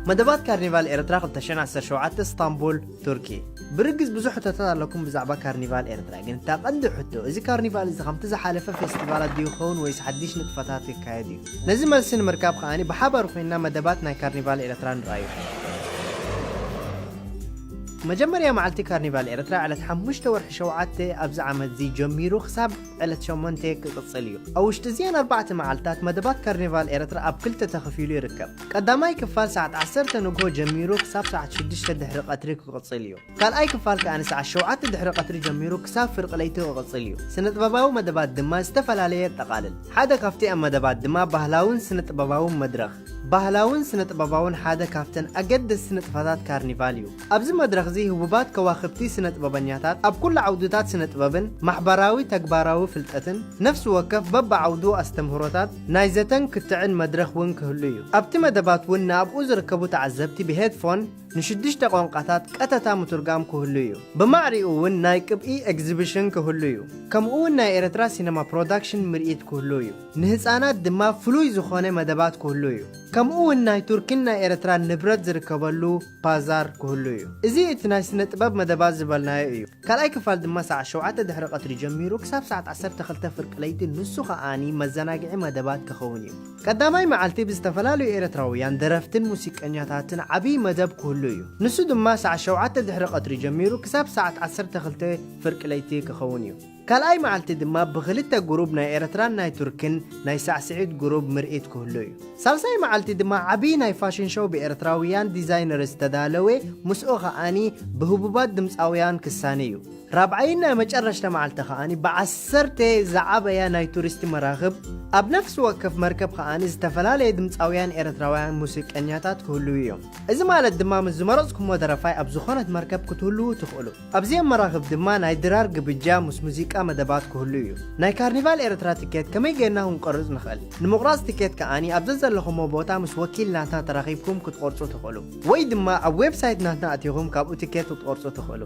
መደባት ካርኒቫል ኤርትራ ክልተ ሽሕን ዓሰርተ ሸውዓተ፣ እስታንቡል፣ ቱርኪ። ብርግጽ ብዙሕ ሕቶታት ኣለኩም ብዛዕባ ካርኒቫል ኤርትራ፣ ግን እታ ቀንዲ ሕቶ፣ እዚ ካርኒቫል እዚ ከምቲ ዝሓለፈ ፌስቲቫላት ድዩ ክኸውን ወይስ ሓድሽ ንጥፈታት ይካየድ እዩ? ነዚ መልሲ ንምርካብ ከኣኒ ብሓባር ኮይንና መደባት ናይ ካርኒቫል ኤርትራ ንርኣዮ። መጀመርያ መዓልቲ ካርኒቫል ኤርትራ ዕለት ሓሙሽተ ወርሒ ሸውዓተ ኣብዚ ዓመት እዚ ጀሚሩ ክሳብ ዕለት ሸሞንተ ክቕጽል እዩ። ኣብ ውሽጢ እዚኣን ኣርባዕተ መዓልታት መደባት ካርኒቫል ኤርትራ ኣብ ክልተ ተኸፊሉ ይርከብ። ቀዳማይ ክፋል ሰዓት ዓሰርተ ንግሆ ጀሚሩ ክሳብ ሰዓት ሽዱሽተ ድሕሪ ቀትሪ ክቕጽል እዩ። ካልኣይ ክፋል ከኣ ንሰዓት ሸውዓተ ድሕሪ ቀትሪ ጀሚሩ ክሳብ ፍርቂ ለይቲ ክቕጽል እዩ። ስነ ጥበባዊ መደባት ድማ ዝተፈላለየ የጠቓልል። ሓደ ካብቲ ኣብ መደባት ድማ ባህላውን ስነ ጥበባውን መድረኽ። ባህላውን ስነ ጥበባውን ሓደ ካብተን ኣገደስቲ ንጥፈታት ካርኒቫል እዩ። ኣብዚ መድረኽ እዚ ህቡባት ከዋኽብቲ ስነ ጥበበኛታት ኣብ ኩሉ ዓውድታት ስነ ጥበብን ማሕበራዊ ተግባራዊ ፍልጠትን ነፍሲ ወከፍ በብዓውዱ ኣስተምህሮታት ናይ ዘተን ክትዕን መድረኽ እውን ክህሉ እዩ። ኣብቲ መደባት እውን ንኣብኡ ዝርከቡ ተዓዘብቲ ብሄድፎን ንሽዱሽተ ቋንቋታት ቀጥታ ምትርጓም ክህሉ እዩ። ብማዕሪኡ እውን ናይ ቅብኢ ኤግዚቢሽን ክህሉ እዩ። ከምኡ እውን ናይ ኤርትራ ሲነማ ፕሮዳክሽን ምርኢት ክህሉ እዩ። ንህፃናት ድማ ፍሉይ ዝኾነ መደባት ክህሉ እዩ። ከምኡ እውን ናይ ቱርክን ናይ ኤርትራን ንብረት ዝርከበሉ ባዛር ክህሉ እዩ። እዚ እቲ ናይ ስነ ጥበብ መደባት ዝበልናዮ እዩ። ካልኣይ ክፋል ድማ ሰዓት ሸውዓተ ድሕሪ ቀትሪ ጀሚሩ ክሳብ ሰዓት ዓሰርተ ክልተ ፍርቂ ለይቲ ንሱ ከኣኒ መዘናግዒ መደባት ክኸውን እዩ። ቀዳማይ መዓልቲ ብዝተፈላለዩ ኤርትራውያን ደረፍትን ሙዚቀኛታትን ዓብዪ መደብ ክህሉ እዩ። ንሱ ድማ ሰዓት ሸውዓተ ድሕሪ ቀትሪ ጀሚሩ ክሳብ ሰዓት ዓሰርተ ክልተ ፍርቂ ለይቲ ክኸውን እዩ። ካልኣይ መዓልቲ ድማ ብኽልተ ጉሩብ ናይ ኤርትራን ናይ ቱርክን ናይ ሳዕስዒት ጉሩብ ምርኢት ክህሉ እዩ። ሳልሳይ መዓልቲ ድማ ዓብዪ ናይ ፋሽን ሾው ብኤርትራውያን ዲዛይነር ዝተዳለወ ምስኡ ከኣኒ ብህቡባት ድምፃውያን ክሳነ እዩ። ራብዓይን ናይ መጨረሽታ መዓልቲ ከኣኒ ብዓሰርተ ዝዓበያ ናይ ቱሪስት መራኽብ ኣብ ነፍሲ ወከፍ መርከብ ከኣኒ ዝተፈላለየ ድምፃውያን ኤርትራውያን ሙዚቀኛታት ክህልዉ እዮም። እዚ ማለት ድማ ምስ ዝመረጽኩሞ ደረፋይ ኣብ ዝኾነት መርከብ ክትህልዉ ትኽእሉ። ኣብዚኦም መራኽብ ድማ ናይ ድራር ግብጃ ምስ ሙዚቃ መደባት ክህሉ እዩ። ናይ ካርኒቫል ኤርትራ ትኬት ከመይ ጌርና ክንቆርጽ ንኽእል? ንምቑራጽ ትኬት ከኣኒ ኣብ ዘዘለኹሞ ቦታ ምስ ወኪል ናትና ተራኺብኩም ክትቆርጹ ትኽእሉ። ወይ ድማ ኣብ ዌብሳይት ናትና ኣቲኹም ካብኡ ትኬት ክትቆርጹ ትኽእሉ።